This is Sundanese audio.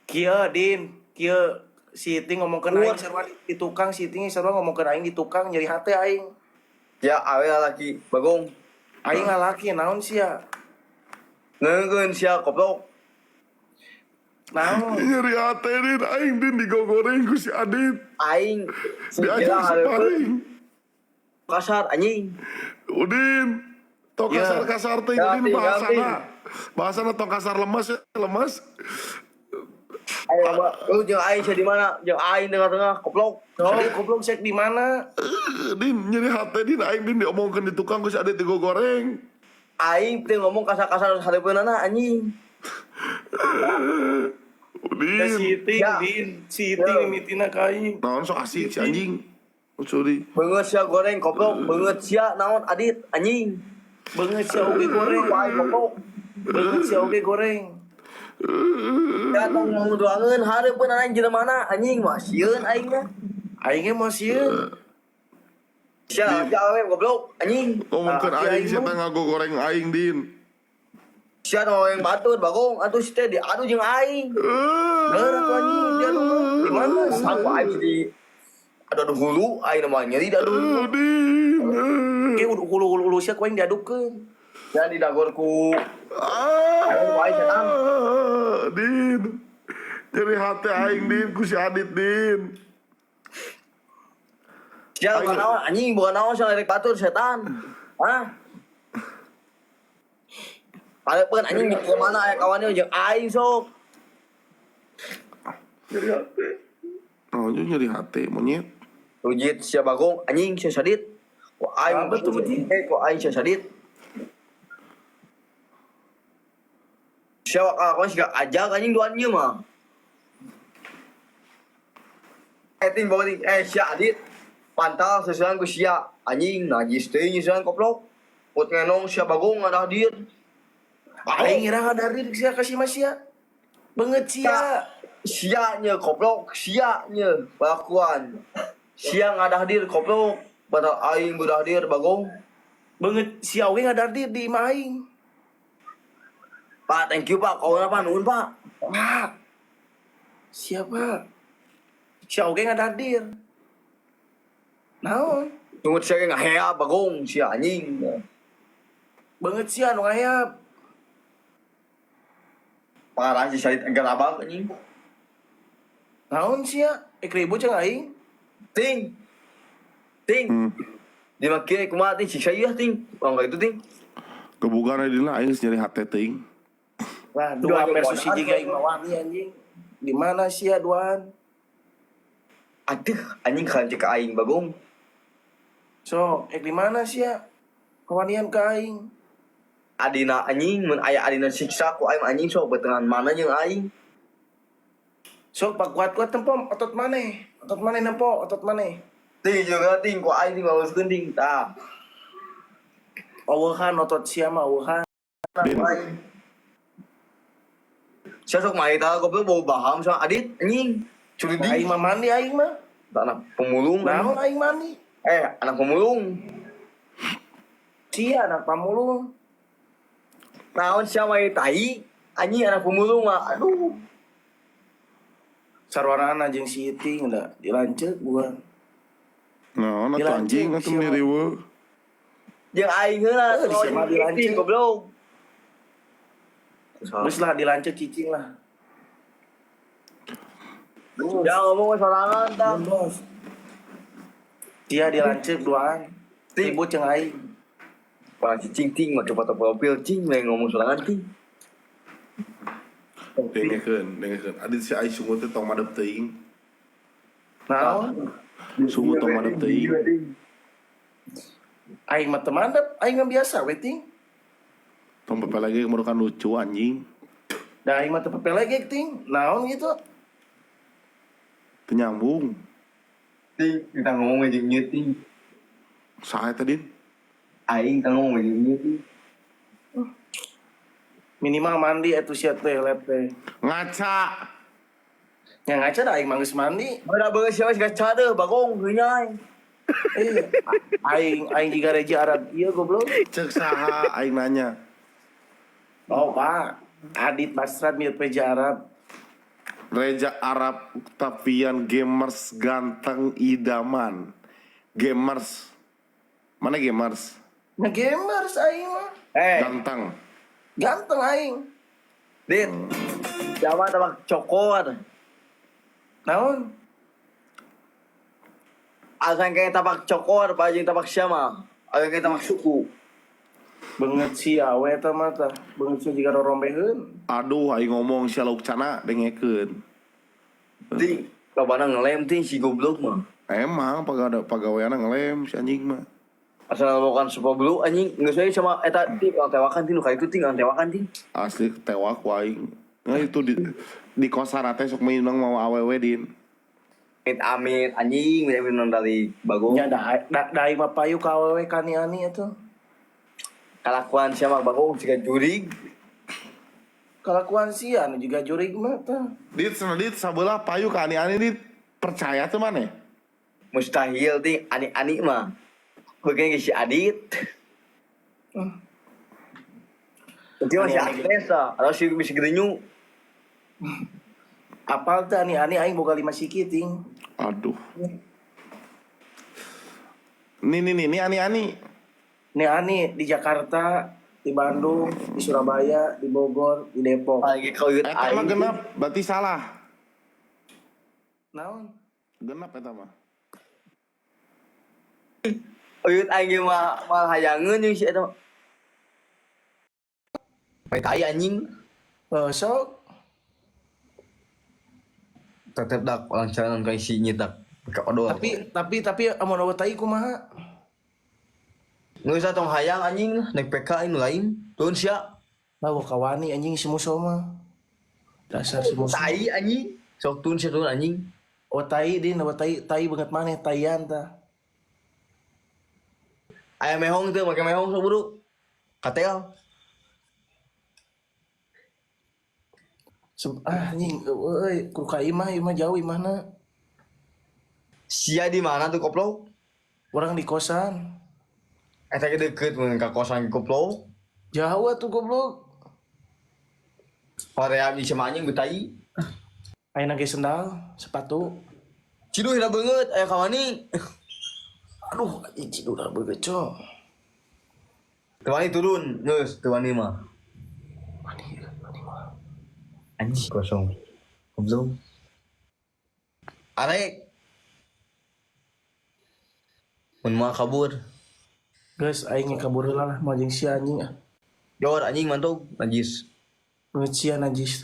Kieu Din, kieu si Iting ngomongkeun aing sarua di tukang, si Iting sarua ngomongkeun aing di tukang, nyeri hate aing. Ya awe laki bagong. Aing lalaki naon sia? Ngeungeun sia goblok. Naon? Nyeri hate Din, aing Din digogoreng ku si Adit. Aing si Diajak gila hareupeun sparring. Kasar anjing. Udin, tong Ya. kasar-kasar teh Ya, Udin tinggal, bahasana. Bahasana tong kasar lemas ya, lemas. Ayo, Mbak. Lu jeung aing sia di mana? Jeung aing tengah-tengah goblok. Oh, goblok sek di mana? Eh, Din, nyeri hate Din, aing Din diomongkeun di tukang ku si Adit digogoreng. Aing teu ngomong kasar-kasar hareupeunana anjing. Ya, si Udin. Iting, Ya. Din, si Iting Ya. mimitina ka aing. Naon sok asik si anjing. Oh, sorry. Beungeut sia goreng goblok, beungeut sia naon Adit anjing. Beungeut sia oge goreng. Ku aing goblok. Beungeut sia oge goreng. Ya tong ngomong doangeun hareupeun aing jelema mana anjing mah sieun aing mah. Aing ge moal sieun. Sia sia awe goblok anjing. Ngomongkeun Ah, aing aing sia mah. teh ngagogoreng aing Din. Sia nu yang batur bagong atuh si teh diadu jeung aing. Bener atuh anjing dia tuh di mana? Aku aing di adu hulu aing mah nyeri diadu hulu. Udin. Ge hulu-hulu sia ku aing diadukeun. Dan di dagor ku Ah, aing setan. Din. Nyeri hate aing Din ku si Adit Din. Sia bukan naon anjing bukan naon sia ngerek batur setan. Hah? Hareupeun anjing di mana aya kawannya jeung aing sok. Nyeri hate. Oh, nyeri hate monyet. Rujit sia bagong anjing sia sadit. Ku aing Ah, betul, betul. Eh, ku aing sia sadit. Sia kalakuan siga ajak anjing duannya mah. Eh ting bawa ting eh sia Adit. Pantal sesuai ku sia anjing najis teuing nyeuseun koplok. Put ngenong sia bagong ada hadir. Aing ngira ngadarir sia ka si mah sia. Beungeut sia. Sia nya koplok, sia nya kelakuan. Sia ngadah hadir koplok. Batal aing udah hadir bagong. Beungeut sia oge ngadardir di imah aing. Pak, thank you Pak. Kau apa nuhun Pak? Pak. Siapa? Sia oge ngadardir. Naon? Tunggu sia ge ngahea bagong sia anjing. Beungeut sia nu ngayap. Parah si Syahid agar abang anjing. Naon sia? Ek ribut jeung aing. Ting. Ting. Di makin kumaha ting siksa ieu ting. Oh enggak itu ting. Kebukaan Din lah aing geus nyeri hate teuing. Lah, dua Dua versus duaan. hiji ge aing mah wani anjing. Di mana sia duaan? Aduh, anjing kan cek aing bagong. So, ek di mana sia? Kawanian ka aing. Adina anjing mun aya adina siksa ku aing anjing sok betengan mana jeung aing. Sok pak kuat-kuat tempo otot maneh. Otot maneh nempo, otot maneh. Ting juga ting ku aing ting nguruskeun ting tah. Eueuhan otot sia mah eueuhan. Din. Sia sok mah eta goblok bau baham sama Adit anjing. Curi Aing di mah mandi aing mah. anak pemulung. Naon aing mandi? Eh, anak pemulung. Sia anak pamulung. Naon sia mah tai? Anjing anak pemulung mah. Aduh. Sarwanana jeung si Iting da dilanceuk bukan. Naon atuh anjing atuh Siapa? meni riweuh. Jeung aing heula Eh, di sia mah dilanceuk. goblok. Geus lah dilanceuk cicing lah. Ya ngomong sorangan tah. Bos. Sia dilanceuk duaan. Ting. Ribut jeung aing. Wah, cicing ting make foto profil cing we ngomong sorangan ting. Dengekeun, dengekeun. Adit si aing sungut teh tong madep teuing. Naon? Sungut tong madep teuing. Aing mah teu mandep, aing mah biasa we ting. Tong lagi merupakan lucu anjing. Da aing mah teu pepelegek ting. Naon gitu? Teu nyambung. Ting, kita ngomong jeung ieu ting. Saha eta Din? Aing kita ngomong jeung ieu ting. Minimal mandi atuh sia teh lep teh. Ngaca. Yang ngaca da aing mah geus mandi. Mana beungeut sia geus gaca deuh bagong heunyai. Eh, aing aing jiga Reja Arab ieu goblok. Cek saha aing nanya. Oh, Pak. Adit Basrat mirip Reja Arab. Reja Arab Octavian gamers ganteng idaman. Gamers. Mana gamers? Nah gamers aing mah. Eh, Ganteng. Ganteng aing. Dit. Jawa tabak cokor. Naon? Asal kayak tapak cokor, pak jeung tapak siapa? Ayo kayak tapak suku. Banget si awe eta mah tah. Banget si jiga rorombeheun. Aduh, aing ngomong sia lauk cana dengekeun. Ting, lobana ngelem ting si goblok mah. Emang pagaweana ngelem si anjing mah. Asal bukan super blue anjing, geus we sama eta ting orang tewakan ting nu ka itu ting orang tewakan ting. Asli tewak ku aing. Nah itu di kosara teh sok meunang mau awewe din. Amit amit anjing, amit amit non dari bagong. Nya da da aing mah payu ka awewe kani-ani eta. Kalakuan siapa bagong siga jurig. Kalakuan sia anu juga jurig mah tah. Dit cenah dit sabelah payu ka ani-ani dit percaya tuh maneh? Mustahil ting ani-ani mah. Begini si Adit. Dia masih Ani-ani. akses ah, atau si bisa gerenyu. Apal teh ani-ani aing boga 5 siki ting. Aduh. Nih nih nih, nih ani-ani. Nih ani di Jakarta, di Bandung, di Surabaya, di Bogor, di Depok. Lagi kau ikut Eta mah aing. genap, berarti salah. Naon? Genap eta mah. Uyut aing ge mah mal hayangeun jeung si eta. mah. Bae tai anjing. Eh, sok Tetep dak lancaran ka si nyitak. Ka odol. tapi amun eueuh tai kumaha? Geus tong hayang anjing lah naik PK aing nu lain. Turun sia. Bawa kawani anjing si musuh mah. Dasar si musuh. Tai anjing. Sok turun sia turun anjing. Oh tai din, oh tai tai banget maneh taian tah. Aya mehong teu make mehong sok buru. Katel. Ah anjing euy kudu ka imah, imah jauh imahna. Sia di mana tuh koplok? Urang di kosan. Eta ge deukeut mun ka kosan koplok. Jauh atuh goblok. Hoream jeung sama anjing betai. Ayeuna ge sendal, sepatu. Ciduh hina beungeut aya kawani. Aduh, anjing ciduh beungeut cok. Teu wani turun, geus teu wani mah. Wani, wani mah. Anjing kosong. Goblok. Arek. Mun mah kabur. Geus aing kabur heula lah moal jeung sia anjing ah. Jor anjing mantog najis. Beungeut sia najis.